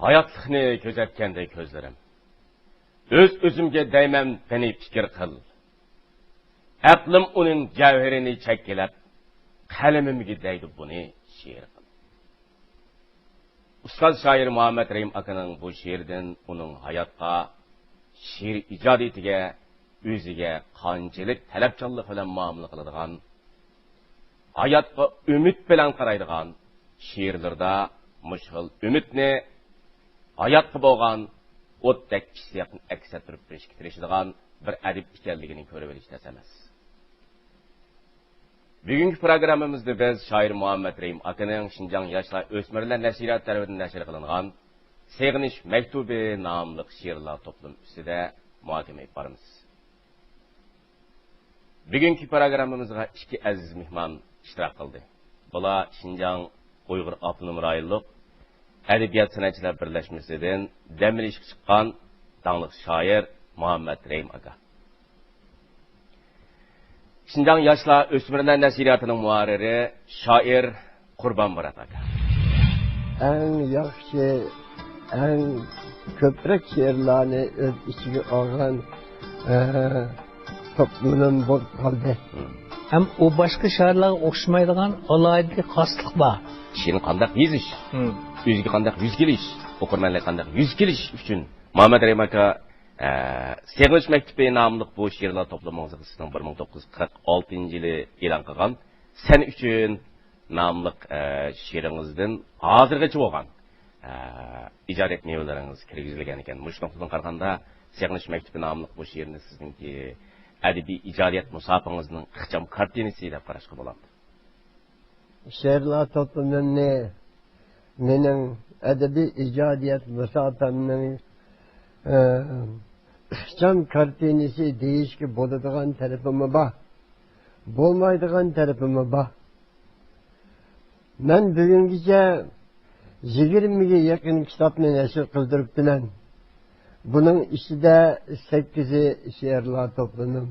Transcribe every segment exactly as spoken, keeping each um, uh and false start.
ھاياتلىقنى كۆزەتكەندە كۆزلىرىم، ئۆز-ئۆزۈمگە دەيمەن، قېنى پىكىر قىل. ئەقلىم ئۇنىڭ جەۋھىرىنى چەككىلەپ، قەلىمىمگە دەيدۇ بۇنى شېئىر قىل. ئۇستاز شائىر مۇھەممەد رەھىم ئاكىنىڭ بۇ شېئىرىدىن ئۇنىڭ ھاياتقا، شېئىر ئىجادىيىتىگە، ئۆزىگە قانچىلىك تەلەپچانلىق بىلەن مۇئامىلە قىلىدىغان، ھاياتقا ئۈمىد بىلەن قارايدىغان شېئىرلىرىدا مۇشۇ خىل ئۈمىدنى، ھاياتقا بولغان ئوتتەك ئىشتىياقنى ئەكس ئەتتۈرۈپ بېرىشكە تىرىشىدىغان بىر ئەدىب ئىكەنلىكىنى كۆرۈۋېلىش تەس ئەمەس. بۈگۈنكى پروگراممىمىزدا بىز شائىر مۇھەممەد رەھىم ئاكىنىڭ شىنجاڭ ياشلار ئۆسمۈرلەر نەشرىياتى تەرىپىدىن نەشر قىلىنغان سېغىنىش مەكتۇبى ناملىق شېئىرلار توپلىمى ئۈستىدە مۇھاكىمە ئېلىپ بارىمىز. بۈگۈنكى پروگراممىمىزغا ئىككى ئەزىز مېھمان ئىشتىراك قىلدى. بۇلار شىنجاڭ ئۇيغۇر ئاپتونوم رايونلۇق ئەدەبىيات سەنئەتچىلەر بىرلەشمىسىدىن دەم ئېلىشقا چىققان داڭلىق شائىر مۇھەممەد رەھىم ئاكا. شىنجاڭ ياشلار ئۆسمۈرلەر نەشرىياتىنىڭ مۇھەررىرى، شائىر قۇربان مۇرات ئاكا. ئەڭ ياخشى، ئەڭ كۆپرەك شېئىرلارنى ئۆز ئىچىگە ئالغان، ئە، توپلىمىم بولۇپ قالدى. ھەم ئۇ باشقا شائىرلارغا ئوخشىمايدىغان ئالاھىدىلىك، خاسلىق بار. شېئىرنى قانداق يېزىش، ھىم. ئۆزىگە قانداق يۈز كېلىش، ئوقۇرمەنلەرگە قانداق يۈز كېلىش ئۈچۈن مۇھەممەد رەھىم ئاكا، ئە، سېغىنىش مەكتۇپى ناملىق بۇ شېئىرلار توپلىمىڭىزغا سىزنىڭ بىر مىڭ توققۇز يۈز قىرىق ئالتىنچى يىلى ئېلان قىلغان سەن ئۈچۈن ناملىق، ئە، شېئىرىڭىزدىن ھازىرغىچە بولغان، ئە، ئىجادىيەت مېۋىلىرىڭىز كىرگۈزۈلگەن ئىكەن. مۇشۇ نۇقتىدىن قارىغاندا، سېغىنىش مەكتۇپى ناملىق بۇ شېئىرنى سىزنىڭكى ئەدەبىي ئىجادىيەت مۇساپىڭىزنىڭ ئىخچام كارتىنىسى دەپ قاراشقا بولامدۇ؟ شېئىرلار توپلىمىمنى مېنىڭ ئەدەبىي ئىجادىيەت مۇساپەمنىڭ، ئە، ئىخچام كارتىنىسى دېيىشكە بولىدىغان تەرىپىمۇ بار، بولمايدىغان تەرىپىمۇ بار. مەن بۈگۈنگىچە يىگىرمىگە يېقىن كىتابنى نەشر قىلدۇرۇپتىمەن. بۇنىڭ ئىچىدە سەككىزى شېئىرلار توپلىمىم.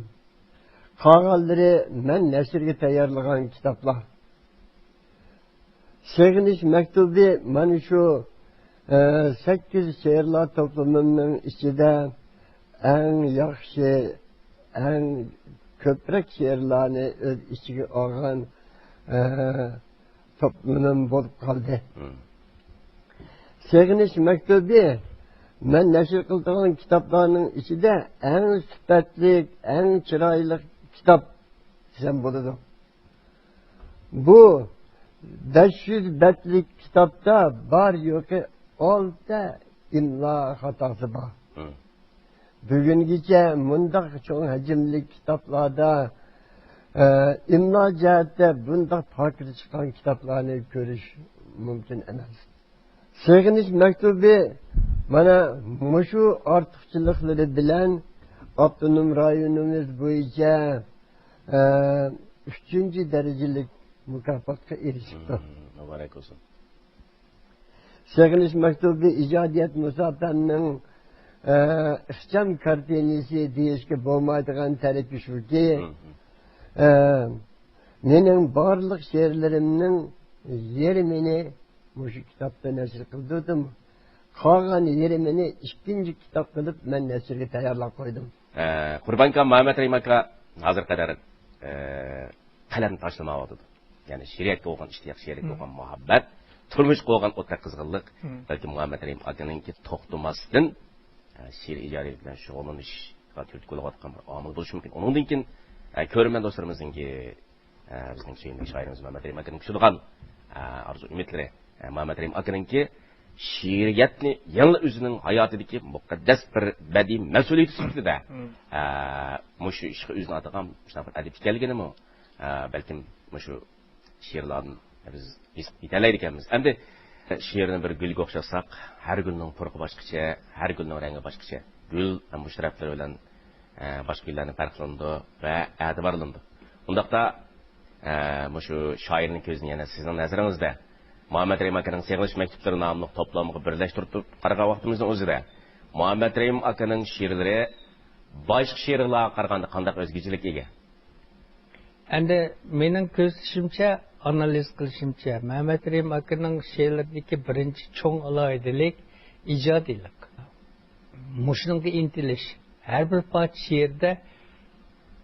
قالغانلىرى مەن نەشرگە تەييارلىغان كىتابلار. سېغىنىش مەكتۇبى مانا شۇ، ئە، سەككىز شېئىرلار توپلىمىمنىڭ ئىچىدە ئەڭ ياخشى، ئەڭ كۆپرەك شېئىرلارنى ئۆز ئىچىگە ئالغان، ئە، توپلىمىم بولۇپ قالدى. مم. سېغىنىش مەكتۇبى مەن نەشر قىلىدىغان كىتابلارنىڭ ئىچىدە ئەڭ سۈپەتلىك، ئەڭ چىرايلىق كىتاب دېسەم بولىدۇ. بۇ بەش يۈز بەتلىك كىتابتا بار يوقى ئالتە ئىملا خاتاسى بار. مم. بۈگۈنگىچە مۇنداق چوڭ ھەجىملىك كىتابلاردا، ئە، ئىملا جەھەتتە بۇنداق پاكىز چىققان كىتابلارنى كۆرۈش مۇمكىن ئەمەس. سېغىنىش مەكتۇبى مانا مۇشۇ ئارتۇقچىلىقلىرى بىلەن ئاپتونوم رايونىمىز بويىچە، ئە، ئۈچىنچى دەرىجىلىك مۇكاپاتقا ئېرىشىپتۇ. مم، مۇبارەك بولسۇن. سېغىنىش مەكتۇبى ئىجادىيەت مۇساپەمنىڭ، ئە، ئىخچام كارتىنىسى دېيىشكە بولمايدىغان تەرىپى شۇكى، مم. ئە، مېنىڭ بارلىق شېئىرلىرىمنىڭ يېرىمىنى مۇشۇ كىتابتا نەشر قىلدۇردۇم. قالغان يېرىمىنى ئىككىنچى كىتاب قىلىپ مەن نەشرگە تەييارلاپ قويدۇم. ئە، قۇربان ئاكا، مۇھەممەد رەھىم ئاكا ھازىرغا قەدەر، ئە، قەلەم تاشلىمايۋاتىدۇ. يەنى شېئىرىيەتكە بولغان ئىشتىياق، شېئىرىيەتكە مم. بولغان مۇھەببەت، تۇرمۇشقا بولغان ئوتتەك قىزغىنلىق مم. بەلكىم مۇھەممەد رەھىم ئاكىنىڭكى توختىماستىن، ئە، شېئىر ئىجادىيىتى بىلەن شۇغۇللىنىشىغا تۈرتكە بولۇۋاتقان بىر ئامىل بولۇشى مۇمكىن. ئۇنىڭدىن كېيىن، ئە، كۆرۈرمەن دوستلىرىمىزنىڭكى، ئە، بىزنىڭ سۆيۈملۈك شائىرىمىز مۇھەممەد رەھىم ئاكىنىڭ كۈتىدىغان، ئە، ئارزۇ ئۈمىدلىرى، ئە، مۇھەممەد رەھىم ئاكىنىڭكى شېئىرىيەتنى يەنىلا ئۆزىنىڭ ھاياتىدىكى مۇقەددەس بىر بەدىئىي مەسئۇلىيىتى سۈپىتىدە، مم. ئە، مۇشۇ ئىشقا ئۆزىنى ئاتىغان مۇشۇنداق بىر ئەدىب ئىكەنلىكىنىمۇ، ئە، بەلكىم مۇشۇ شېئىرلاردىن بىز ھېس يېتەلەيدىكەنمىز. ئەمدى شېئىرنى بىر گۈلگە ئوخشاتساق، ھەر گۈلنىڭ پۇرىقى باشقىچە، ھەر گۈلنىڭ رەڭگى باشقىچە. گۈل مۇشۇ تەرەپلىرى بىلەن، ئە، باشقا گۈللەردىن پەرقلىنىدۇ ۋە ئەتىبارلىنىدۇ. ئۇنداقتا، ئە، مۇشۇ شائىرنىڭ كۆزىنى يەنە سىزنىڭ نەزىرىڭىزدە مۇھەممەد رەھىم ئاكىنىڭ سېغىنىش مەكتۇپلىرى ناملىق توپلامىغا بىرلەشتۈرۈپ قارىغان ۋاقتىمىزنىڭ ئۆزىدە، مۇھەممەد رەھىم ئاكىنىڭ شېئىرلىرى باشقا شېئىرلارغا قارىغاندا قانداق ئۆزگىچىلىككە ئىگە؟ ئەمدى مېنىڭ كۆزىتىشىمچە، ئانالىز قىلىشىمچە، مەمەت رەھىم ئاكىنىڭ شېئىرلىرىدىكى بىرىنچى چوڭ ئالاھىدىلىك، ئىجادىيلىق. مۇشۇنىڭغا ئىنتىلىش. ھەر بىر پارچە شېئىردا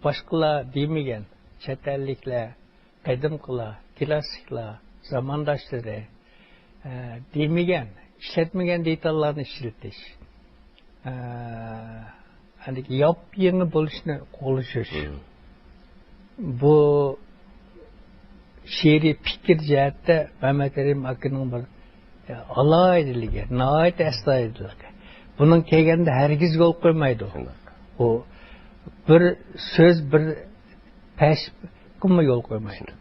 باشقىلار دېمىگەن، چەت ئەللىكلەر، قەدىمكىلار، كىلاسسىكلار، زامانداشلىرى، ئە، دېمىگەن، ئىشلەتمىگەن دېتاللارنى ئىشلىتىش. ئە، ھەم ياپيېڭى بولۇشنى قوغلىشىش. مم. بۇ شېئىرىي پىكىر جەھەتتە مەمەت رەھىم ئاكىنىڭ بىر، ئە، ئالاھىدىلىكى، ناھايىتى ئەستايىدىللىق. بۇنىڭ كەلگەندە ھەرگىز يول قويمايدۇ. شۇنداق. ئۇ بىر سۆز، بىر پەشقىمۇ يول قويمايدۇ.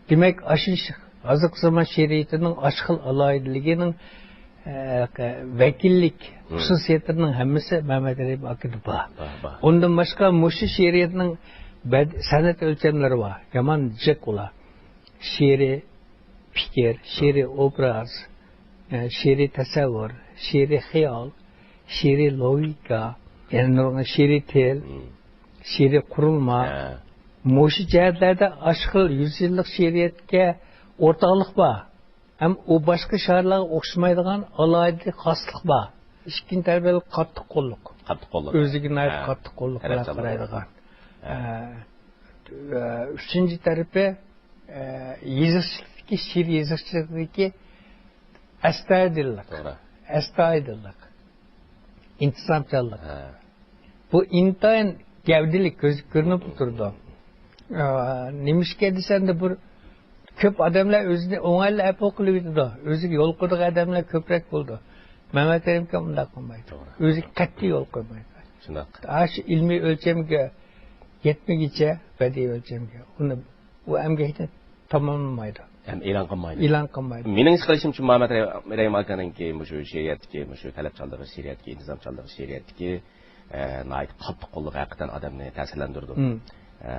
دېمەك، ئاشۇ ش-، ھازىرقى زامان شېئىرىيىتىنىڭ ئاشۇ خىل ئالاھىدىلىكىنىڭ، ئە، ۋەكىللىك مم. خۇسۇسىيەتلىرىنىڭ ھەممىسى مەمەت رەھىم ئاكىدا بار. بار، بار. ئۇندىن باشقا مۇشۇ شېئىرىيەتنىڭ بەد-، سەنئەت ئۆلچەملىرى بار. يامان جىق ئۇلار. شېئىرىي پىكىر، شېئىرىي ئوبراز، ئە، شېئىرىي تەسەۋۋۇر، شېئىرىي خىيال، شېئىرىي لوگىكا، يەنە نۇرغۇن شېئىرىي تىل، مم. شېئىرىي قۇرۇلما. ھە. مۇشۇ جەھەتلەردە ئاشۇ خىل يۈز يىللىق شېئىرىيەتكە ئورتاقلىق بار. ھەم ئۇ باشقا شائىرلارغا ئوخشىمايدىغان ئالاھىدە خاسلىق بار. ئىككىنچى تەرىپى قاتتىق قوللۇق. قاتتىق قوللۇق. ئۆزىگە ناھايىتى ھە. قاتتىق قوللۇق بىلەن تەرەپلىرى قارايدىغان. ھە. ئە، ئە، ئۈچىنچى تەرىپى، ئە، يېزىقچىلىقتىكى، شېئىر يېزىقچىلىقىدىكى ئەستايىدىللىق. توغرا. ئەستايىدىللىق. ئىنتىزامچانلىق. ھە. بۇ ئىنتايىن گەۋدىلىك، كۆزگە كۆرۈنۈپ تۇرىدۇ. ئا، نېمىشقا دېسەڭدە، بىر كۆپ ئادەملەر ئۆزىنى ئوڭايلا ئەپۇ قىلىۋېتىدۇ. ئۆزىگە يول قويىدىغان ئادەملەر كۆپرەك بولىدۇ. مەمەت رەھىم ئاكا ئۇنداق قىلمايدۇ. توغرا. ئۆزىگە قەتئىي يول قويمايدۇ. شۇنداق. ئاشۇ ئىلمىي ئۆلچەمگە يەتمىگىچە، بەدىئىي ئۆلچەمگە، ئۇنى، ئۇ ئەمگەكنى تاماملىمايدۇ. ھەم ئېلان قىلمايدۇ. ئېلان قىلمايدۇ. مېنىڭ ھېس قىلىشىمچە، مۇھەممەد رەھىم، رەھىم ئاكىنىڭكى مۇشۇ شېئىرىيەتتىكى، مۇشۇ تەلەپچانلىقى، شېئىرىيەتتىكى ئىنتىزامچانلىقى، شېئىرىيەتتىكى، ئە، ناھايىتى قاتتىق قوللۇقى ھەقىقەتەن ئادەمنى تەسىرلەندۈرىدۇ. مم. ئە،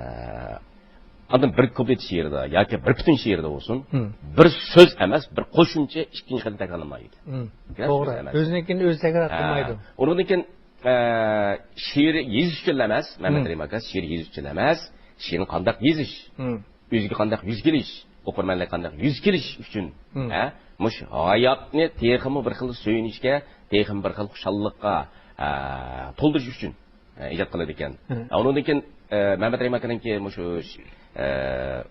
ئاندىن بىر كۇپلېت شېئىرىدا ياكى بىر پۈتۈن شېئىرىدا بولسۇن، مم. بىر سۆز ئەمەس، بىر قوشۇمچە ئىككىنچى قېتىم تەكرارلانمايدۇ. مم. توغرا. ئۆزىنىڭكىنى ئۆزى تەكرار قىلمايدۇ. ئۇنىڭدىن كېيىن، ئە، شېئىر يېزىش ئۈچۈن ئەمەس، مەمەت مم. رەھىم ئاكا، شېئىر يېزىش ئۈچۈن ئەمەس، شېئىرنى قانداق يېزىش، مم. ئۆزىگە قانداق يۈز كېلىش، ئوقۇرمەنلەرگە قانداق يۈز كېلىش ئۈچۈن، مم. ھە، مۇشۇ ھاياتنى تېخىمۇ بىر خىل سۆيۈنۈشكە، تېخىمۇ بىر خىل خۇشاللىققا، ئە، تولدۇرۇش ئۈچۈن، ئە، ئىجاد قىلىدىكەن. مم. ئە، ئۇنىڭدىن كېيىن، ئە، مەمەت رەھىم ئاكىنىڭكى مۇشۇ، ئە،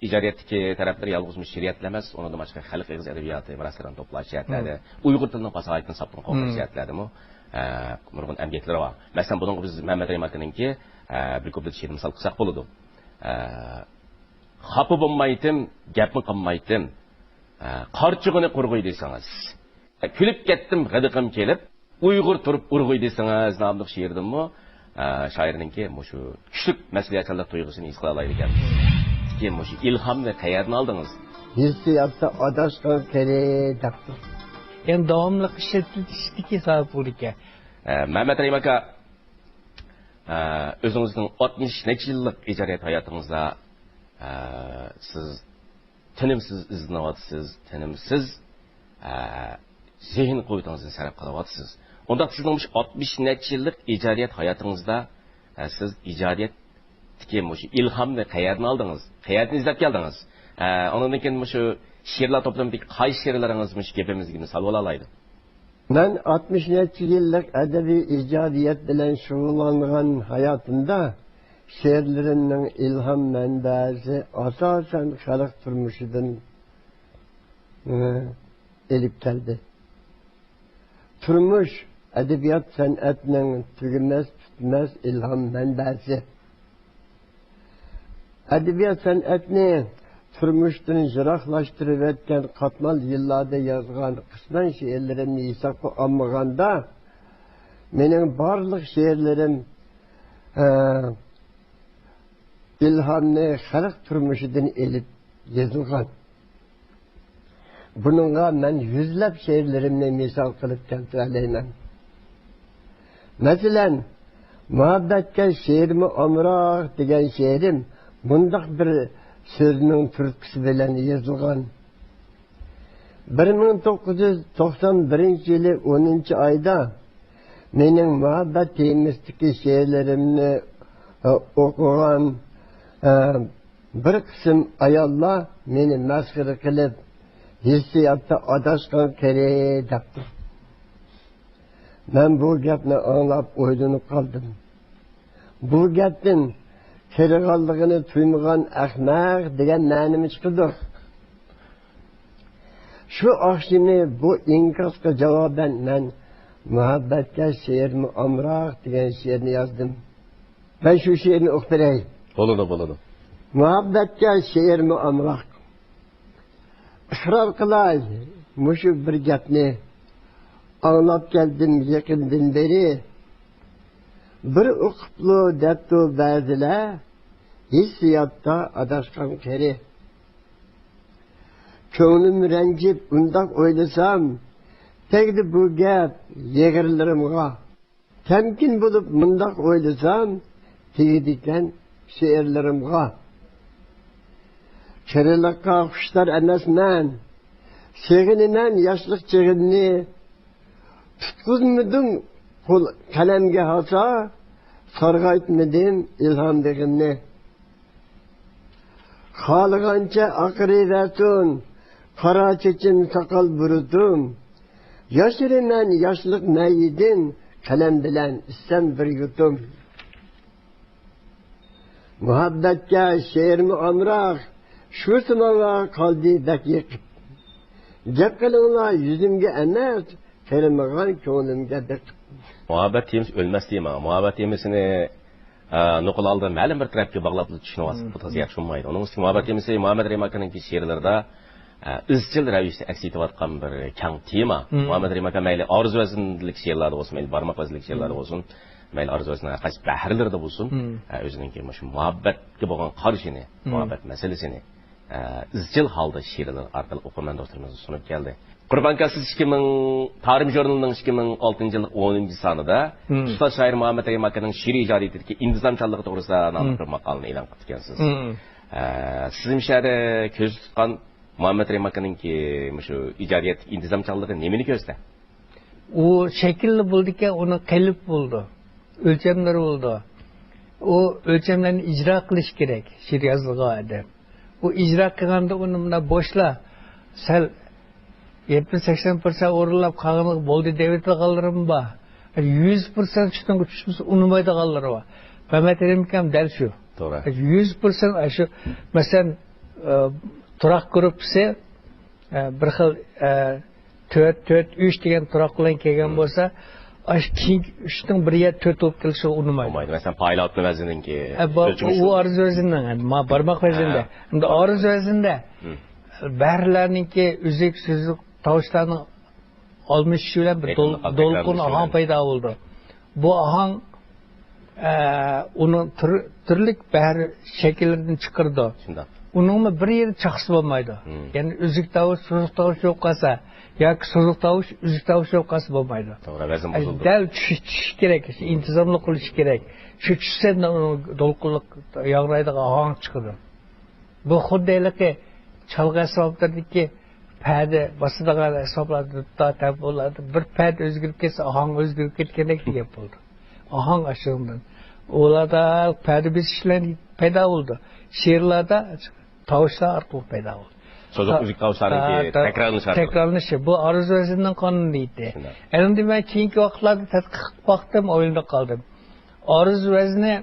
ئىجادىيەتتىكى تەرەپلىرى يالغۇز مۇشۇ شېئىرىيەتلا ئەمەس، ئۇنىڭدىن باشقا خەلق ئېغىز ئەدەبىياتى مىراسلىرىنى توپلاش جەھەتلەردە، مم. ئۇيغۇر تىلىنىڭ پاساھىيىتىنى ساقلىنىپ قوغداش مم. جەھەتلەردىمۇ، ئە، نۇرغۇن ئەمگەكلىرى بار. مەسىلەن، بۇنىڭغا بىز مەمەت رەھىم ئاكىنىڭكى، ئە، بىر كۇپلېت شېئىرىنى مىسال قىلساق بولىدۇ. ئە، خاپا بولمايتتىم، گەپمۇ قىلمايتتىم. ئە، قارچۇغىنى قۇرغۇي دېسىڭىز. كۈلۈپ كەتتىم غىدىقىم كېلىپ، ئۇيغۇر تۇرۇپ ئۇرغۇي دېسىڭىز ناملىق شېئىرىدىنمۇ، ئە، شائىرنىڭكى مۇشۇ كۈچلۈك مەسئۇلىيەتچانلىق تۇيغۇسىنى ھېس قىلالايدىكەن. كېيىن مۇشۇ ئىلھامنى قەيەردىن ئالدىڭىز؟ ھېسسىياتتا ئاداشقان قېرى دەپتۇ. يەنى داۋاملىق ئىشلىتىلىشتىكى سەۋەب بولىدىكەن. ئە، مەمەت رەھىم ئاكا، ئە، ئۆزىڭىزنىڭ ئاتمىش نەچچە يىللىق ئىجادىيەت ھاياتىڭىزدا، ئە، سىز تىنىمسىز ئىزدىنىۋاتىسىز، تىنىمسىز، ئە، زېھىن قۇۋۋىتىڭىزنى سەرپ قىلىۋاتىسىز. ئۇنداق سىزنىڭ مۇشۇ ئاتمىش نەچچە يىللىق ئىجادىيەت ھاياتىڭىزدا، ئە، سىز ئىجادىيەتتىكى مۇشۇ ئىلھامنى قەيەردىن ئالدىڭىز؟ قەيەردىن ئىزدەپ كەلدىڭىز؟ ئە، ئۇنىڭدىن كېيىن مۇشۇ شېئىرلار توپلىمىدىكى قايسى شېئىرلىرىڭىز مۇشۇ گېپىمىزگە مىسال بولالايدۇ؟ مەن ئاتمىش نەچچە يىللىق ئەدەبىي ئىجادىيەت بىلەن شۇغۇللانغان ھاياتىمدا شېئىرلىرىمنىڭ ئىلھام مەنبەسى ئاساسەن خەلق تۇرمۇشىدىن، ئى، ئېلىپ كەلدى. تۇرمۇش، ئەدەبىيات، سەنئەتنىڭ تۈگىمەس، پۈتمەس ئىلھام مەنبەسى. ئەدەبىيات سەنئەتنى تۇرمۇشتىن يىراقلاشتۇرۇۋەتكەن قاتمال يىللاردا يازغان قىسمەن شېئىرلىرىمنى ھېسابقا ئالمىغاندا، مېنىڭ بارلىق شېئىرلىرىم، ئە، ئىلھامنى خەلق تۇرمۇشىدىن ئېلىپ يېزىلغان. بۇنىڭغا مەن يۈزلەپ شېئىرلىرىمنى مىسال قىلىپ كەلتۈرەلەيمەن. مەسىلەن، مۇھەببەتكە شېئىرمۇ ئامراق دېگەن شېئىرىم مۇنداق بىر سۆزنىڭ تۈرتكىسى بىلەن يېزىلغان. بىر مىڭ توققۇز يۈز توقسان بىرىنچى يىلى ئونىنچى ئايدا مېنىڭ مۇھەببەت تېمىسىدىكى شېئىرلىرىمنى، ئە، ئوقۇغان، ئە، بىر قىسىم ئاياللار مېنى مەسخىرە قىلىپ، ھېسسىياتتا ئاداشقان قېرى دەپتۇ. مەن بۇ گەپنى ئاڭلاپ ئويلىنىپ قالدىم. بۇ گەپتىن قېرىغانلىقىنى تۇيمىغان ئەخمەق دېگەن مەنىمۇ چىقىدۇ. شۇ ئاخشىمى بۇ ئىنكاسقا جاۋابەن مەن مۇھەببەتكە شېئىرمۇ ئامراق دېگەن شېئىرنى يازدىم. مەن شۇ شېئىرنى ئوقۇپ بېرەي. بولىدۇ، بولىدۇ. مۇھەببەتكە شېئىرمۇ ئامراق. ئىقرار قىلاي مۇشۇ بىر گەپنى، ئاڭلاپ كەلدىم يېقىندىن بېرى. بىر ئوقۇپلۇ دەپتۇ بەزىلەر، ھېسسىياتتا ئاداشقان قېرى. كۆڭلۈم رەنجىپ ئۇنداق ئويلىسام، تەگدى بۇ گەپ يىغىرلىرىمغا. تەمكىن بولۇپ مۇنداق ئويلىسام، تېگىدىكەن شېئىرلىرىمغا. قېرىلىققا خۇشتار ئەمەسمەن، سېغىنىمەن ياشلىق چېغىمنى. تۇتقۇزمىدىم قول قەلەمگە ھاسا، سارغايتمىدىم ئىلھام بېغىمنى. خالىغانچە ئاقىرىۋەرسۇن قارا چېچىم، ساقال بۇرۇتۇم. ياشىرىمەن ياشلىق مەيىدىن، قەلەم بىلەن ئىچسەم بىر يۇتۇم. مۇھەببەتكە شېئىرمۇ ئامراق، شۇسى ماڭا قالدى بەك يېقىپ. گەپ قىلىڭلار يۈزۈمگە ئەمەس، قېرىمىغان كۆڭلۈمگە بېقىپ. مۇھەببەت تېمىسى ئۆلمەس تېما. مۇھەببەت تېمىسىنى، ئە، نوقۇل ھالدا مەلۇم بىر تەرەپكە باغلاپ چۈشىنىۋالساق، بۇ تازا ياخشى بولمايدۇ. ئۇنىڭ ئۈستىگە مۇھەببەت تېمىسى مۇھەممەد رېماكىنىڭكى شېئىرلىرىدا، ئە، ئىزچىل رەۋىشتە ئەكس ئېتىۋاتقان بىر كەڭ تېما. مۇھەممەد رېماكا مەيلى ئارزۇ ۋەزنىدىكى شېئىرلاردا بولسۇن، مەيلى بارماق ۋەزنىدىكى شېئىرلاردا بولسۇن، مەيلى ئارزۇ ۋەزنىنىڭ ھەر قايسى بەھرلىرىدە بولسۇن، ئە، ئۆزىنىڭكى مۇشۇ مۇھەببەتكە بولغان قارىشىنى، مۇھەببەت مەسىلىسىنى ئە، ئىزچىل ھالدا شېئىرلىرى ئارقىلىق ئوقۇرمەن دوستلىرىمىزغا سۇنۇپ كەلدى. قۇربان ئاكا، سىز ئىككى مىڭ، تارىم ژۇرنىلىنىڭ ئىككى مىڭ ئالتىنچى يىللىق ئونىنچى سانىدا ئۇستاز شائىر مۇھەممەد رېھىم ئاكىنىڭ شېئىرىي ئىجادىيىتىدىكى ئىنتىزامچانلىقى توغرىسىدا ناملىق بىر ماقالىنى ئېلان قىلىپ ئىكەنسىز. ئە، سىز مۇشۇ يەردە كۆزدە تۇتقان مۇھەممەد رېھىم ئاكىنىڭكى مۇشۇ ئىجادىيەتتىكى ئىنتىزامچانلىقى نېمىنى كۆرسىتە؟ ئۇ شەكىللا بولىدىكەن، ئۇنىڭ قېلىپ بولىدۇ، ئۆلچەملىرى بولىدۇ. ئۇ ئۆلچەملەرنى ئىجرا قىلىش كېرەك، شېئىر يازىدىغان ئادەم. ئۇ ئىجرا قىلغاندا ئۇنى مۇنداق بوشلا، سەل يەتمىش سەكسەن پىرسەنت ئورۇنلاپ قالغانلىقى بولدى دەۋېتىدىغانلىرىمۇ بار. يۈز پىرسەنت شۇنىڭغا چۈشمىسە ئۇنىمايدىغانلىرى بار. مەمەت رېھىم ئاكام دەل شۇ. توغرا. يۈز پىرسەنت شۇ، مەسىلەن، ئە، تۇراق گۇرۇپپىسى، ئە، بىر خىل، ئە، تۆت، تۆت، ئۈچ دېگەن تۇراق بىلەن كەلگەن بولسا، ئاشۇ كېيىنكى ئۈچنىڭ بىر يا تۆت بولۇپ كېلىشىغا ئۇنىمايدۇ. بولمايدۇ. مەسىلەن، پايلاتنى ۋەزنىنىڭكى ئە، بۇ، ئۆلچىمى ئۇ شۇ. ئارزۇ ۋەزنىنىڭ، ئەمدى ما-، بارماق ۋەزنىدە. ھە. ئەمدى ئارزۇ ۋەزنىدە بەھرلەرنىڭكى ئۈزۈك، سۈزۈك تاۋۇشلارنىڭ ئالمىشىشى بىلەن بىر دول-، ئېقىنلىق، دولقۇن ئاھاڭ پەيدا بولىدۇ. بۇ ئاھاڭ، ئە، ئۇنىڭ تۈر-، تۈرلۈك بەھر شەكىللىرىنى چىقىرىدۇ. شۇنداق. ئۇنىڭمۇ بىر يېرى چاقسا بولمايدۇ. يەنى ئۈزۈك تاۋۇش، سوزۇق تاۋۇش بولۇپ قالسا، ياكى سوزۇق تاۋۇش، ئۈزۈك تاۋۇش بولۇپ قالسا بولمايدۇ. توغرا، ۋەزىن بۇزۇلىدۇ. دەل چۈشۈش، چۈشۈش كېرەك، ئىنتىزاملىق قىلىش كېرەك. شۇ چۈشسە، ئۇنىڭ دولقۇنلۇق ياڭرايدىغان ئاھاڭ چىقىدۇ. بۇ خۇددى ھېلىقى چالغۇ ئەسۋابلىرىدىكى پەدە باسىدىغان ئەسۋابلاردا، دۇتتا، تەمپۇرلاردا بىر پەدە ئۆزگىرىپ كەتسە، ئاھاڭ ئۆزگىرىپ كەتكەندەك گەپ بولىدۇ. ئاھاڭ ئاشۇندىن. ئۇلاردا پەدە بېسىش بىلەن پەيدا بولىدۇ. شېئىرلاردا تاۋۇشلار ئارقىلىق پەيدا بولىدۇ. سوزۇق، تا-، ئۈزۈك تاۋۇشلارنىڭكى تا-، تا-، تەكرارلىنىشى ئارقىلىق. تەكرارلىنىشى. بۇ ئارزۇ ۋەزنىنىڭ قانۇنىيىتى. شۇنداق. ئەمدى مەن كېيىنكى ۋاقىتلاردا تەتقىق قىلىپ باقتىم، ئويلىنىپ قالدىم. ئارزۇ ۋەزنى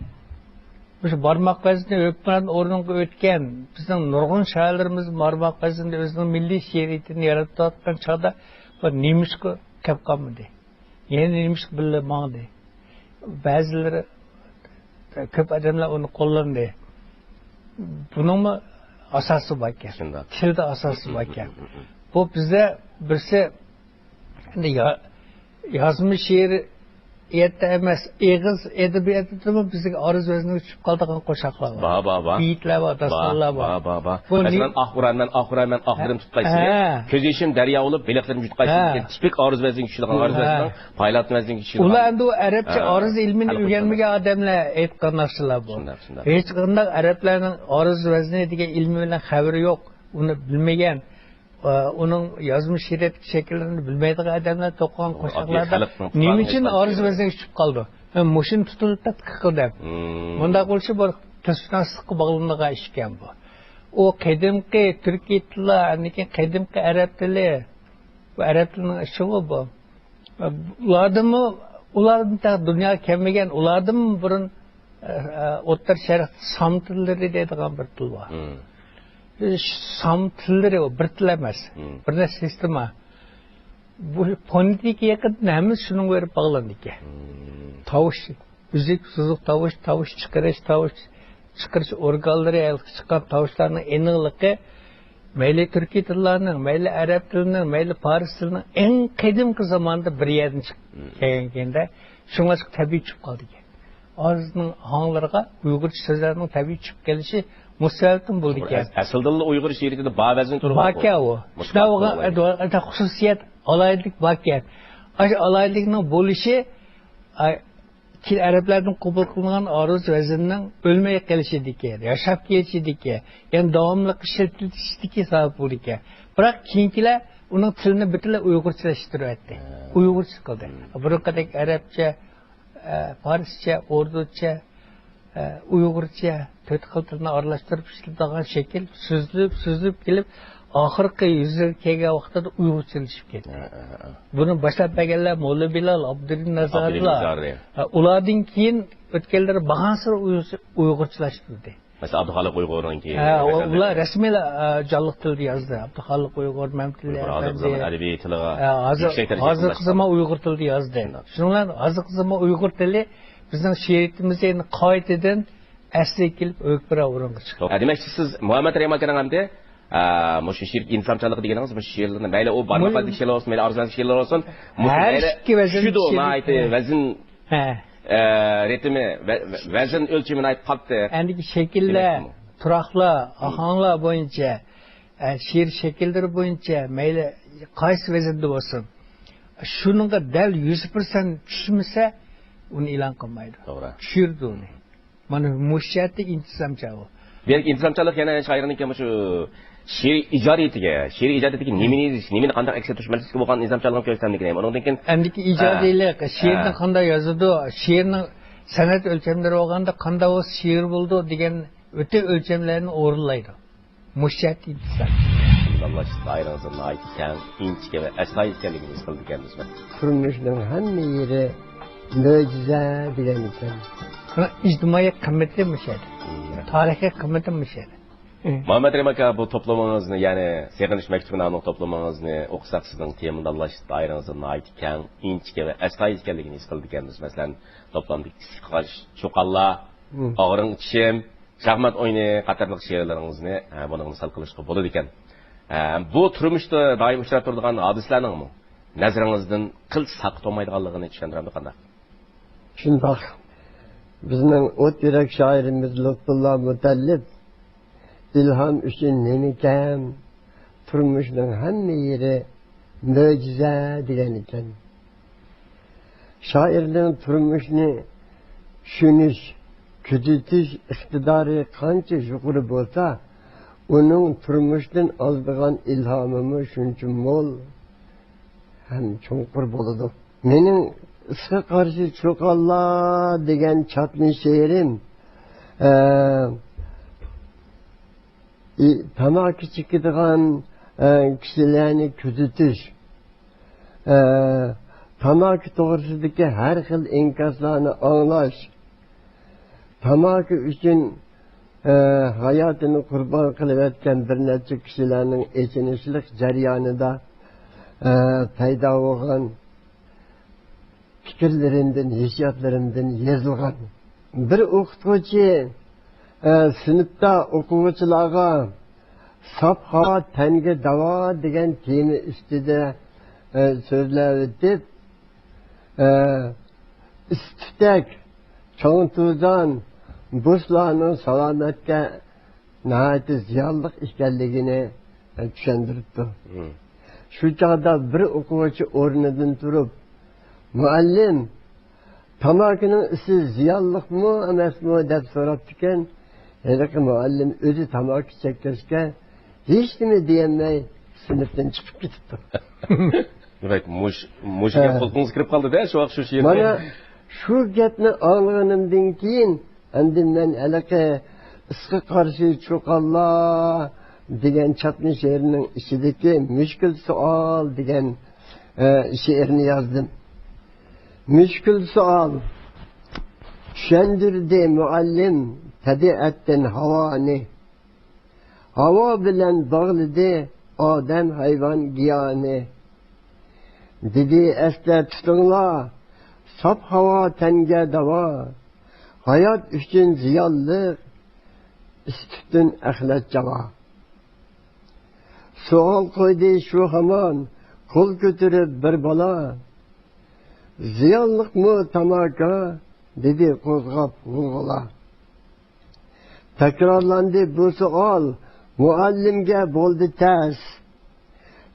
مۇشۇ بارماق ۋەزنى ھۆكۈمران ئورنىغا ئۆتكەن، بىزنىڭ نۇرغۇن شائىرلىرىمىز بارماق ۋەزنىدە ئۆزىنىڭ مىللىي شېئىرىيىتىنى يارىتىۋاتقان چاغدا، بۇ نېمىشقا كەپ قالمىدى؟ يەنە نېمىشقا بىللە ماڭدى؟ بەزىلىرى، كۆپ ئادەملەر ئۇنى قوللاندى. بۇنىڭمۇ ئاساسى باركەن. شۇنداق. تىلدا ئاساسى باركەن. بۇ بىزدە بىرسى ئەمدى يا-، يازما شېئىرىيەتتە ئەمەس، ئېغىز ئەدەبىياتىدىمۇ بىزگە ئارزۇ ۋەزنىگە چۈشۈپ قالىدىغان قوشاقلار بار. بار، بار، بار. بېيىتلەر بار، بار، داستانلار بار. بار، بار، بار. بۇ مەسىلەن، نى-، ئاھ ئۇرارمەن، ئاھ ئۇرارمەن، ئاھ ھە. دىلىم تۇتقايسىز ھە. دېگەن. كۆز يېشىم دەريا بولۇپ، بېلىقلىرىم يۇتقايسىز ھە. دېگەن تىپىك ئارزۇ ۋەزنىگە چۈشىدىغان، ئارزۇ ھە. ۋەزنىنىڭ پايلاتنى ۋەزنىگە چۈشىدىغان. ئۇلار ئەمدى ئۇ ئەرەبچە ھە. ئارزۇ ئىلمىنى خەلق ئۆگەنمىگەن ئادەملەر ئېيتقان نەرسىلەر بۇ. شۇنداق، شۇنداق. ھېچقانداق ئەرەبلەرنىڭ ئارزۇ ۋەزنى دېگەن ئىلمى بىلەن خەۋىرى يوق. ئۇنى بىلمىگەن. ئۇنىڭ يازما شېئىرىيەتتىكى شەكىللىرىنى بىلمەيدىغان ئادەملەر توقۇغان قوشاقلاردا نېمە ئۈچۈن ئارزۇ ۋەزنىگە چۈشۈپ قالىدۇ؟ مەن مۇشۇنى تۇتۇپ تەتقىق قىلدىم. مۇنداق بولۇشى بىر تىلشۇناسلىققا باغلىنىدىغان ئىش ئىكەن بۇ. ئۇ قەدىمكى تۈركىي تىللار، ئاندىن كېيىن قەدىمكى ئەرەب تىلى، بۇ ئەرەب تىلىنىڭ ئىشىغۇ بۇ. ئۇلاردىنمۇ، ئۇلاردىن تېخى دۇنياغا كەلمىگەن، ئۇلاردىنمۇ بۇرۇن، ئە، ئە، ئوتتۇرا شەرقتە سام تىللىرى دەيدىغان بىر تىل بار. مم. شۇ سام تىللىرى ئۇ بىر تىل ئەمەس. مم. بىر نەچچە سىستېما. بۇ فونېتىكا يېقىندىن ھەممىسى شۇنىڭغا بېرىپ باغلىنىدىكەن. مم. تاۋۇش، ئۈزۈك، سوزۇق تاۋۇش، تاۋۇش چىقىرىش، تاۋۇش چىقىرىش ئورگانلىرى، ھېلىقى چىققان تاۋۇشلارنىڭ ئېنىقلىقى مەيلى تۈركىي تىللارنىڭ، مەيلى ئەرەب تىلىنىڭ، مەيلى پارس تىلىنىڭ ئەڭ قەدىمكى زاماندا بىر يەردىن چىقىپ مم. كەلگەنكەندە، شۇڭلاشقا تەبىئىي چۈشۈپ قالىدىكەن. ئازنىڭ ھاڭلىرىغا ئۇيغۇرچە سۆزلەرنىڭ تەبىئىي چۈشۈپ كېلىشى مۇشۇ سەۋەبتىن بولىدىكەن. ئەس-، ئەسلىدىنلا ئۇيغۇر شېئىرىيىتىدە بار ۋەزىن تۇرغان باركەن ئۇ. مۇشۇ شۇنداق بولغان، ئەدۋا-، ئەدۋا خۇسۇسىيەت، ئالاھىدىلىك باركەن. ئاشۇ ئالاھىدىلىكنىڭ بولۇشى، ئا، كېيىن ئەرەبلەردىن قوبۇل قىلىنغان ئارۇز ۋەزىننىڭ ئۆلمەي قېلىشىدىكى، ياشاپ كېلىشىدىكى، يەنى داۋاملىق ئىشلىتىلىشىدىكى سەۋەب بولىدىكەن. بىراق كېيىنكىلەر ئۇنىڭ تىلىنى بىتىلە ئۇيغۇرچىلاشتۇرۇۋەتتى. ھە. ئۇيغۇرچە قىلدى. مم. بۇرۇنقىدەك ئەرەبچە، ئە، پارسچە، ئوردۇچە، ئە، ئۇيغۇرچە، تۆت خىل تىلنى ئارىلاشتۇرۇپ ئىشلىتىدىغان شەكىل سۈزۈلۈپ، سۈزۈلۈپ كېلىپ، ئاخىرقى يۈز يىل كەلگەن ۋاقتىدا ئۇيغۇرچىلىشىپ كەتتى. ھە، ھە، ھە. بۇنى باشلاپ بەرگەنلەر موللا بىلال، ئابدۇرېھىم ئابدۇرېھىم نازارىلار. نازارى. ھە، ئۇلاردىن كېيىن ئۆتكەنلىرى بارغانسېرى ئۇيغۇرچە-، ئۇيغۇرچىلاشتۇردى. مەسىلەن، ئابدۇخالىق ئۇيغۇرنىڭكى ھە، ئۇ-، مەسەلەنمۇ. ئۇلار رەسمىيلا، ئە، جانلىق تىلدا يازدى. ئابدۇخالىق ئۇيغۇر، مەمتىلى ئۇيغۇر ھازىرقى ئەپەندى. زامان ئەدەبىي تىلىغا ھە، ھازىر، يۈكسەك دەرىجىدە ھازىرقى يېقىنلاشقان. زامان ئۇيغۇر تىلىدا يازدى. شۇنداق. شۇنىڭ بىلەن ھازىرقى زامان ئۇيغۇر تىلى بىزنىڭ شېئىرىيىتىمىزدە يەنە قايتىدىن ئەسلىگە كېلىپ، ئۆكپىرە ئورۇنغا چىقتى. ھە، دېمەكچى، سىز مۇھەممەد رەھىم ئاكىنىڭ ئەمدى، ئە، مۇشۇ شېئىر ئىنتىزامچانلىقى دېگىنىڭىز، مۇشۇ شېئىرلىرىنى مەيلى ئۇ بارماق مۇ-، بەندىدىكى شېئىرلار بولسۇن، مەيلى ئارزۇ بەندىدىكى شېئىرلار بولسۇن، مۇشۇ ھەر مەيلى ئىككى ۋەزىن چۈشىدۇ، شېئىرى. ناھايىتى ھە. ۋەزىن ھە. ئە، رىتىمى، ۋە-، ۋە-، ۋەزىن ئۆلچىمى ناھايىتى قاتتىق. ئەندىكى شەكىللەر، دېمەكمۇ. تۇراقلار، مم. ئاھاڭلار بويىچە، ئە، شېئىر شەكىللىرى بويىچە، مەيلى قايسى ۋەزىندە بولسۇن، شۇنىڭغا دەل يۈز پىرسەنت چۈشمىسە، ئۇنى ئېلان قىلمايدۇ. توغرا. چۈشۈرىدۇ ئۇنى. مانا مۇشۇ جەھەتتە ئىنتىزامچان ئۇ. دېمەك، ئىنتىزامچانلىق يەنە شائىرنىڭكى مۇشۇ شېئىرىي ئىجادىيىتىگە، شېئىرىي ئىجادىيىتىدىكى نېمىنى يېزىش، نېمىنى قانداق ئەكس ئەتتۈرۈش مەسىلىسىگە بولغان ئىنتىزامچانلىقىنى كۆرسەتكەندىكىن، ئۇنىڭدىن كېيىن ئەندىكى ئىجادىيلىق، ھە. شېئىرنى ھە. قانداق يازىدۇ، شېئىرنىڭ سەنئەت ئۆلچەملىرى بولغاندا قانداق بولسا شېئىر بولىدۇ دېگەن ئۆتە ئۆلچەملەرنى ئورۇنلايدۇ. مۇشۇ جەھەتتە ئىنتىزام. داۋاملاشتۇرۇش دائىرىڭىزنىڭ ناھايىتى كەڭ، ئىنچىكە ۋە ئەستايىدىل ئىكەنلىكىنى ھېس قىلىدىكەنمىز. تۇرمۇشنىڭ ھەممە يېرى مۆجىزە دېگەن ئىكەن. بۇنىڭ ئىجتىمائىي قىممىتى مۇشۇ يەردە. مم. تارىخىي قىممىتى مۇشۇ يەردە. مم. مۇھەممەد رەھىم ئاكا، بۇ توپلىمىڭىزنى، يەنى سېغىنىش مەكتۇبى ناملىق توپلىمىڭىزنى ئوقۇساق، سىزنىڭ تېما داۋاملاشتۇرۇش دائىرىڭىزنىڭ ناھايىتى كەڭ، ئىنچىكە ۋە ئەستايىدىل ئىكەنلىكىنى ھېس قىلىدىكەنمىز. مەسىلەن، توپلامدىكى ئىسسىق قارشى چوقانلار، مم. ئاغرىن چىشىم، شاھمات ئويۇنى قاتارلىق شېئىرلىرىڭىزنى، ھە، بۇنىڭغا مىسال قىلىشقا بولىدىكەن. ھە، بۇ تۇرمۇشتا دائىم ئۇچراپ تۇرىدىغان ھادىسىلەرنىڭمۇ نەزىرىڭىزدىن قىلچە ساقىت بولمايدىغانلىقىنى چۈشەندۈرەمدۇ قانداق؟ شۇنداق. بىزنىڭ ئوت يۈرەك شائىرىمىز لۇتپۇللا مۇتەللىپ، ئىلھام ئۈچۈن نېمىكەن، تۇرمۇشنىڭ ھەممە يېرى مۆجىزە دېگەن ئىكەن. شائىرنىڭ تۇرمۇشنى چۈشىنىش، كۆزىتىش ئىقتىدارى قانچە يۇقىرى بولسا، ئۇنىڭ تۇرمۇشتىن ئالىدىغان ئىلھامىمۇ شۇنچە مول ھەم چوڭقۇر بولىدۇ. مېنىڭ ئىسقا قارشى چوقانلار دېگەن چاتما شېئىرىم، ئە، ئى، تاماكا چېكىدىغان، ئە، كىشىلەرنى كۆزىتىش، ئە، تاماكا توغرىسىدىكى ھەر خىل ئىنكاسلارنى ئاڭلاش، تاماكا ئۈچۈن، ئە، ھاياتىنى قۇربان قىلىۋەتكەن بىر نەچچە كىشىلەرنىڭ ئېچىنىشلىق جەريانىدا، ئە، پەيدا بولغان پىكىرلىرىمدىن، ھېسسىياتلىرىمدىن يېزىلغان. بىر ئوقۇتقۇچى، ئە، سىنىپتا ئوقۇغۇچىلارغا ساپ ھاۋا تەنگە داۋا دېگەن تېما ئۈستىدە، ئە، سۆزلەۋېتىپ، ئە، ئىس-تۈتەك، چوڭ توزان، بۇسلارنىڭ سالامەتكە ناھايىتى زىيانلىق ئىكەنلىكىنى، ئە، چۈشەندۈرۈپتۇ. مم. شۇ چاغدا بىر ئوقۇغۇچى ئورنىدىن تۇرۇپ، مۇئەللىم، تاماكىنىڭ ئىسى زىيانلىقمۇ ئەمەسمۇ دەپ سوراپتىكەن. ھېلىقى مۇئەللىم ئۆزى تاماكا چەككەچكە، ھېچنېمە دېيەلمەي سىنىپتىن چىقىپ كېتىپتۇ. دېمەك، مۇش-، مۇشۇ گەپ ھە. قۇلىقىڭىزغا كىرىپ قالدى-دە، شۇ ۋاقىت شۇ شېئىرنى. مانا شۇ گەپنى ئاڭلىغىنىمدىن كېيىن، ئەمدى مەن ھېلىقى ئىسقا قارشى چوقانلار دېگەن چاتما شېئىرنىڭ ئىچىدىكى مۈشكۈل سوئال دېگەن، ئە، شېئىرنى يازدىم. مۈشكۈل سوئال. چۈشەندۈردى مۇئەللىم تەبىئەتتىن ھاۋانى. ھاۋا بىلەن باغلىدى ئادەم، ھايۋان، گىياھنى. دېدى، ئەستە تۇتۇڭلار، ساپ ھاۋا تەنگە داۋا. ھايات ئۈچۈن زىيانلىق ئىس-تۈتۈن، ئەخلەت، جاۋا. سوئال قويدى شۇ ھامان قول كۆتۈرۈپ بىر بالا. زىيانلىقمۇ تاماكا؟ دېدى قوزغاپ غۇلغۇلا. تەكرارلاندى بۇ سوئال، مۇئەللىمگە بولدى تەس.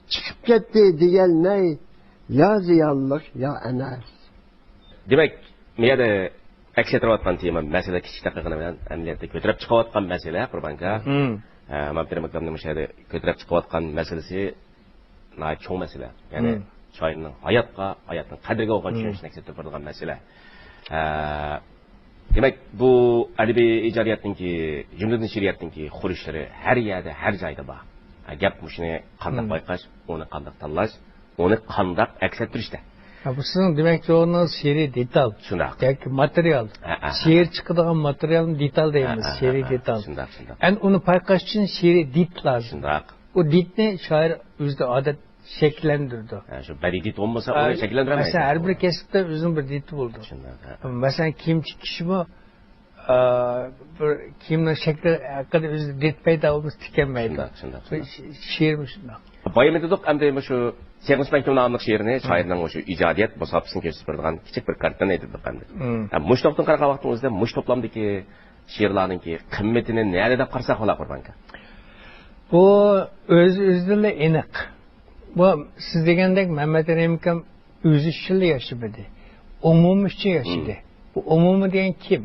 چىقىپ كەتتى دېيەلمەي، يا زىيانلىق، يا ئەمەس. دېمەك، بۇ يەردە ئەكس ئەتتۈرۈۋاتقان تېما، مەسىلە كىچىك دەقىقىنى بىلەن ئەمەلىيەتتە كۆتۈرۈپ چىقىۋاتقان مەسىلە، قۇربانكا. مم. ئە، مەمتىرىم ئاكامنىڭ مۇشۇ يەردە كۆتۈرۈپ چىقىۋاتقان مەسىلىسى ناھايىتى چوڭ مەسىلە. يەنى مم. شائىرنىڭ ھاياتقا، ھاياتنىڭ قەدرىگە بولغان مم. چۈشىنىشنى ئەكس ئەتتۈرۈپ بېرىدىغان مەسىلە. ئە، دېمەك، بۇ ئەدەبىي ئىجادىيەتنىڭكى، جۈملىدىن شېئىرىيەتنىڭكى خۇرۇچلىرى ھەر يەردە، ھەر جايدا بار. ئە، گەپ مۇشۇنى قانداق مم. بايقاش، ئۇنى قانداق تاللاش، ئۇنى قانداق ئەكس ئەتتۈرۈشتە. ھە، بۇ سىزنىڭ دېمەكچى بولغىنىڭىز شېئىرىي دېتال. شۇنداق. ياكى ماتېرىيال. ھە، ھە، ھە. شېئىر چىقىدىغان ماتېرىيالنى دېتال دەيمىز، ھە، ھە، شېئىرىي ھە، ھە. دېتال. شۇنداق، شۇنداق. ئەنە ئۇنى پايقاش ئۈچۈن شېئىرىي دىت لازىم. شۇنداق. ئۇ دىتنى شائىر ئۆزىدە ئادەت شەكىللەندۈرىدۇ. ھە، شۇ بەدىئىي دىت بولمىسا، ئۇنى ھە، شەكىللەندۈرەلمەيسىز. مەسىلەن، ھەر بىر كەسىپتە ئۆزىنىڭ بىر دىتى بولىدۇ. شۇنداق، ھە. مەسىلەن، كىيىم تىكىشمۇ، ئا، بىر كىيىمنىڭ شەكلى ھەققىدە ئۆزىدە دىت پەيدا بولمىسا تىكەلمەيدۇ. شۇنداق، شۇنداق، بىر شۇنداق. شېئىرمۇ شۇنداق. بايام ئېيتتۇق، ئەمدى مۇشۇ سېغىنىش مەكتۇبى ناملىق شېئىرنى مم. شائىرنىڭ مۇشۇ ئىجادىيەت مۇساپىسىنى كۆرسىتىپ بېرىدىغان كىچىك بىر كارتىنا ئېيتتۇق ئەمدى. مم. ھە، مۇشۇ نۇقتىدىن قارىغان ۋاقتىڭىزدا مۇشۇ توپلامدىكى شېئىرلارنىڭكى قىممىتىنى نەدە دەپ قارىساق بولا، قۇربانكا؟ بۇ ئۆز-ئۆزىدىنلا ئېنىق. بۇ سىز دېگەندەك مەمەت رەھىم ئاكام ئۆزى ئۈچۈنلا ياشىمىدى. ئومۇم ئۈچۈن ياشىدى. مم. بۇ ئومۇمى دېگەن كىم؟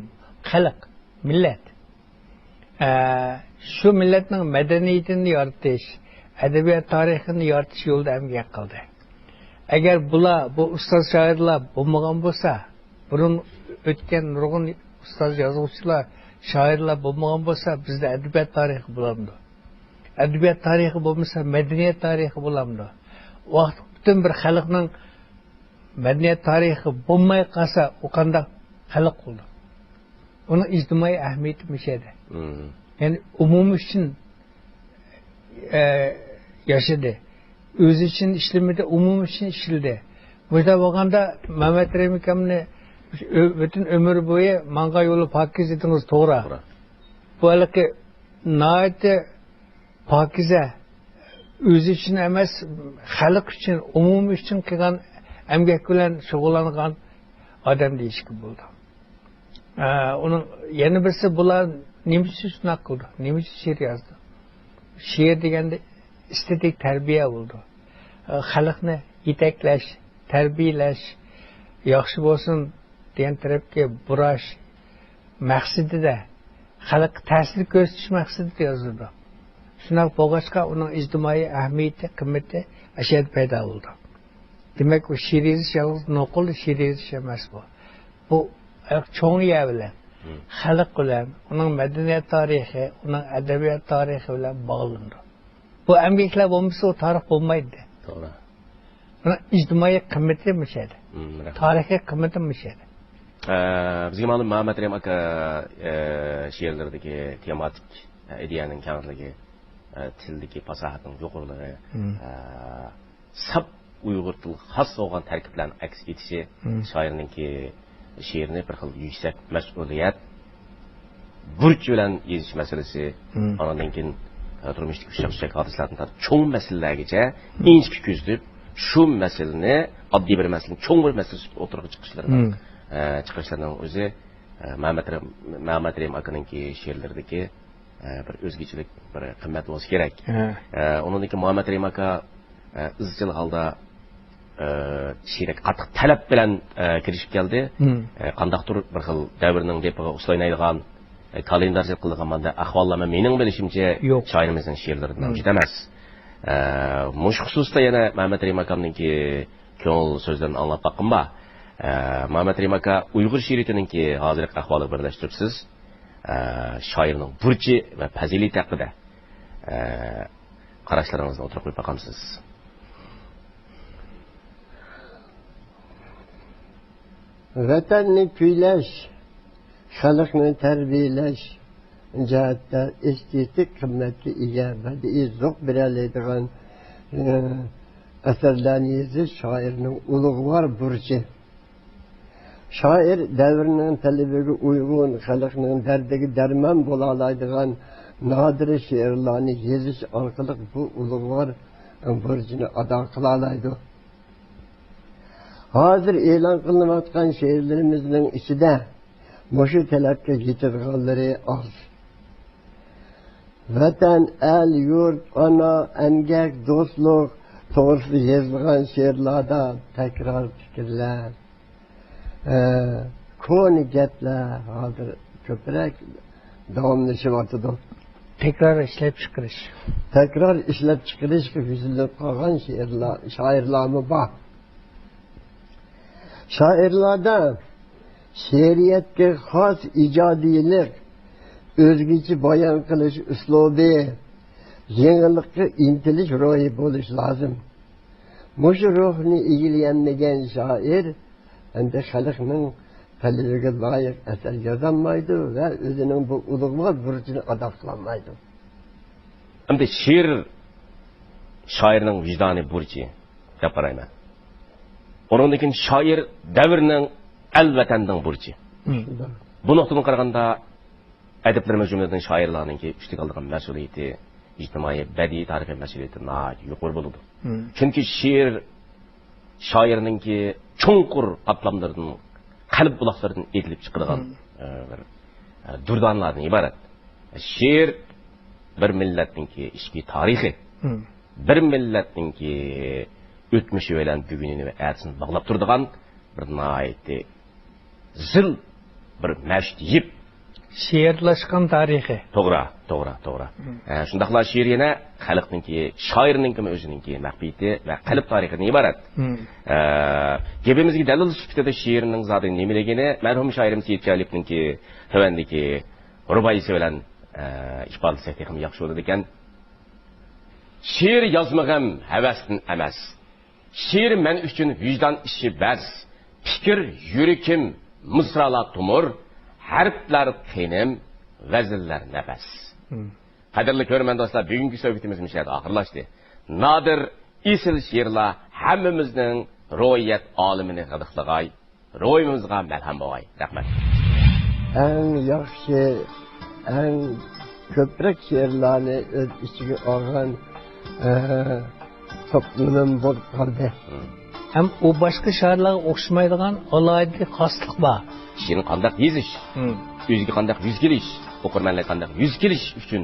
خەلق، مىللەت. ئە، شۇ مىللەتنىڭ مەدەنىيىتىنى يارىتىش، ئەدەبىيات تارىخىنى يارىتىش يولىدا ئەمگەك قىلدى. ئەگەر بۇلار، بۇ ئۇستاز شائىرلار بولمىغان بولسا، بۇرۇن ئۆتكەن نۇرغۇن ئۇستاز يازغۇچىلار، شائىرلار بولمىغان بولسا، بىزدە ئەدەبىيات تارىخى بولامدۇ؟ ئەدەبىيات تارىخى بولمىسا، مەدەنىيەت تارىخى بولامدۇ؟ ۋاقىت پۈتۈن بىر خەلقنىڭ مەدەنىيەت تارىخى بولماي قالسا، ئۇ قانداق خەلق بولىدۇ؟ ئۇنىڭ ئىجتىمائىي ئەھمىيىتى مۇشۇ يەردە. مم. يەنى ئومۇم ئۈچۈن، ئە، ياشىدى. ئۆزى ئۈچۈن ئىشلىمىدى، ئومۇم ئۈچۈن ئىشلىدى. بۇنداق بولغاندا مەمەت رەھىم ئاكامنى ئۆ-، پۈتۈن ئۆمۈر بويى ماڭغان يولى پاكىز دېدىڭىز، توغرا. توغرا. بۇ ھېلىقى ناھايىتى پاكىزە، ئۆزى ئۈچۈن ئەمەس، خەلق ئۈچۈن، ئومۇمىي ئۈچۈن قىلغان ئەمگەك بىلەن شۇغۇللانغان ئادەم دېيىشكە بولىدۇ. ئە، ئۇنىڭ يەنە بىرسى، بۇلار نېمە ئۈچۈن شۇنداق قىلدى؟ نېمە ئۈچۈن شېئىر يازدى؟ شېئىر دېگەندە ئېستېتىك تەربىيە بولىدۇ. ئە، خەلقنى يېتەكلەش، تەربىيەلەش، ياخشى بولسۇن دېگەن تەرەپكە بۇراش مەقسىتىدە، خەلققە تەسىر كۆرسىتىش مەقسىتىدە يازىدۇ. شۇنداق بولغاچقا، ئۇنىڭ ئىجتىمائىي ئەھمىيىتى، قىممىتى ئاشۇ يەردە پەيدا بولىدۇ. دېمەك، ئۇ شېئىر يېزىش يالغۇز نوقۇل شېئىر يېزىش ئەمەس بۇ. بۇ چوڭ يەر بىلەن، مم. خەلق بىلەن، ئۇنىڭ مەدەنىيەت تارىخى، ئۇنىڭ ئەدەبىيات تارىخى بىلەن باغلىنىدۇ. بۇ ئەمگەكلەر بولمىسا، ئۇ تارىخ بولمايدۇ. توغرا. بۇنىڭ ئىجتىمائىي قىممىتى مۇشۇ يەردە. مم، رەھمەت. تارىخىي قىممىتى مۇشۇ يەردە. ئە، بىزگە مەلۇم، مەمەت رەھىم ئاكا، ئە، شېئىرلىرىدىكى تېماتىك، ئە، ئىدىيەنىڭ كەڭلىكى، ئە، تىلدىكى پاساھەتنىڭ يۇقىرىلىقى، مم. ئە، ساپ ئۇيغۇر تىلىغا خاس بولغان تەركىبلەرنىڭ ئەكس ئېتىشى مم. شائىرنىڭكى شېئىرنى بىر خىل يۈكسەك مەسئۇلىيەت، بۇرچ بىلەن يېزىش مەسىلىسى، مم. ئاندىن كېيىن، ئە، تۇرمۇشتىكى ئۇششاق-چۈششەك ھادىسىلەردىن تارتىپ چوڭ مەسىلىلەرگىچە مم. ئىنچىكە كۆزىتىپ، شۇ مەسىلىنى ئاددىي بىر مەسىلىنى چوڭ بىر مەسىلە سۈپىتىدە ئوتتۇرىغا چىقىشلىرىنىڭ، مم. ئە، چىقىرىشلىرىنىڭ ئۆزى، ئە، مەمەت رەھىم، مەمەت رەھىم ئاكىنىڭكى شېئىرلىرىدىكى، ئە، بىر ئۆزگىچىلىك، بىر قىممەت بولسا كېرەك. ھە. ئە، ئۇنىڭدىن كېيىن مۇھەممەد رەھىم ئاكا، ئە، ئىزچىل ھالدا، ئە، شېئىرگە قاتتىق تەلەپ بىلەن، ئە، كىرىشىپ كەلدى. مم. ئە، قانداقتۇر بىر خىل دەۋرنىڭ دېپىغا ئۇسسۇل ئوينايدىغان، ئە، كالېندارچىلىق قىلىدىغان مانداق ئەھۋاللارمۇ مېنىڭ بىلىشىمچە، يوق. شائىرىمىزنىڭ شېئىرلىرىدا مم. مەۋجۇت ئەمەس. ئە، مۇشۇ خۇسۇستا يەنە مەمەت رەھىم ئاكامنىڭكى كۆڭۈل سۆزلىرىنى ئاڭلاپ باققىنىم بار. ئە، مەمەت رەھىم ئاكا، ئۇيغۇر شېئىرىيىتىنىڭكى ھازىرقى ئەھۋالىغا بىرلەشتۈرۈپ سىز، ئە، شائىرنىڭ بۇرچى ۋە پەزىلىتى ھەققىدە، ئە، قاراشلىرىڭىزنى ئوتتۇرىغا قويۇپ باقامسىز؟ ۋەتەننى كۈيلەش، خەلقنى تەربىيەلەش جەھەتتە ئېستېتىك قىممەتكە ئىگە، بەدىئىي زوق بېرەلەيدىغان، ئە، ئەسەرلەرنى يېزىش شائىرنىڭ ئۇلۇغۋار بۇرچى. شائىر دەۋرنىڭ تەلىپىگە ئۇيغۇن، خەلقنىڭ دەردىگە دەرمان بولالايدىغان نادىر شېئىرلارنى يېزىش ئارقىلىق بۇ ئۇلۇغۋار بۇرچىنى ئادا قىلالايدۇ. ھازىر ئېلان قىلىنىۋاتقان شېئىرلىرىمىزنىڭ ئىچىدە مۇشۇ تەلەپكە يېتىدىغانلىرى ئاز. ۋەتەن، ئەل، يۇرت، ئانا، ئەمگەك، دوستلۇق توغرىسىدا يېزىلغان شېئىرلاردا تەكرار پىكىرلەر، ئە، كونا گەپلەر ھازىر كۆپرەك داۋاملىشىۋاتىدۇ. تەكرار ئىشلەپچىقىرىش. تەكرار ئىشلەپچىقىرىشقا يۈزلىنىپ قالغان شېئىرلار، شائىرلارمۇ بار. شائىرلاردا شېئىرىيەتكە خاس ئىجادىيلىق، ئۆزگىچە بايان قىلىش ئۇسلۇبى، يېڭىلىققا ئىنتىلىش روھى بولۇشى لازىم. مۇشۇ روھنى ئىگىلىيەلمىگەن شائىر ئەمدى خەلقنىڭ تەلىپىگە لايىق ئەسەر يازالمايدۇ ۋە ئۆزىنىڭ بۇ ئۇلۇغۋار بۇرچىنى ئادا قىلالمايدۇ. ئەمدى شېئىر شائىرنىڭ ۋىجدانىي بۇرچى دەپ قارايمەن. ئۇنىڭدىن كېيىن شائىر دەۋرنىڭ، ئەل ۋەتەننىڭ بۇرچى. بۇ نۇقتىدىن قارىغاندا، ئەدىبلىرىمىز، جۈملىدىن شائىرلارنىڭكى ئۈستىگە ئالىدىغان مەسئۇلىيىتى، ئىجتىمائىي، بەدىئىي تارىخىي مەسئۇلىيىتى ناھايىتى يۇقىرى بولىدۇ. چۈنكى شېئىر شائىرنىڭكى چوڭقۇر قاتلاملىرىدىن، قەلب بۇلاقلىرىدىن ئېتىلىپ چىقىدىغان، ئە، بىر، ئە، دۇردانىلاردىن ئىبارەت. شېئىر بىر مىللەتنىڭكى ئىچكى تارىخى، بىر مىللەتنىڭكى ئۆتمۈشى بىلەن بۈگۈنىنى ۋە ئەتىسىنى باغلاپ تۇرىدىغان بىر ناھايىتى زىل، بىر مەشىت يىپ. شېئىرلاشقان تارىخى. توغرا، توغرا، توغرا. ئە، شۇنداقلا شېئىر يەنە خەلقنىڭكى، شائىرنىڭكىمۇ ئۆزىنىڭكى مەخپىيىتى ۋە قەلب تارىخىدىن ئىبارەت. ئە، گېپىمىزگە دەلىل سۈپىتىدە شېئىرنىڭ زادى نېمىلىكىنى مەرھۇم شائىرىمىز سېيىت جالىلىيېۋنىڭكى تۆۋەندىكى رۇبائىيسى بىلەن، ئە، ئىپادىلىسەك تېخىمۇ ياخشى بولىدىكەن. شېئىر يازمىغىم ھەۋەستىن ئەمەس. شېئىر مەن ئۈچۈن ۋىجدان ئىشى بەس. پىكىر يۈرىكىم، مىسرالار تومۇر، ھەرپلەر تېنىم، ۋەزىنلەر نەپەس. قەدىرلىك كۆرۈرمەن دوستلار، بۈگۈنكى سۆھبىتىمىز مۇشۇ يەردە ئاخىرلاشتى. نادىر ئېسىل شېئىرلار ھەممىمىزنىڭ روھىيەت ئالىمىنى غىدىقلىغاي، روھىمىزغا مەلھەم بوغاي. رەھمەت. ئەڭ ياخشى، ئەڭ كۆپرەك شېئىرلارنى ئۆز ئىچىگە ئالغان، ئە، توپلىمىم بولۇپ قالدى. ھەم ئۇ باشقا شائىرلارغا ئوخشىمايدىغان ئالاھىدە خاسلىق بار. شېئىرنى قانداق يېزىش، ئۆزىگە قانداق يۈز كېلىش، ئوقۇرمەنلەرگە قانداق يۈز كېلىش ئۈچۈن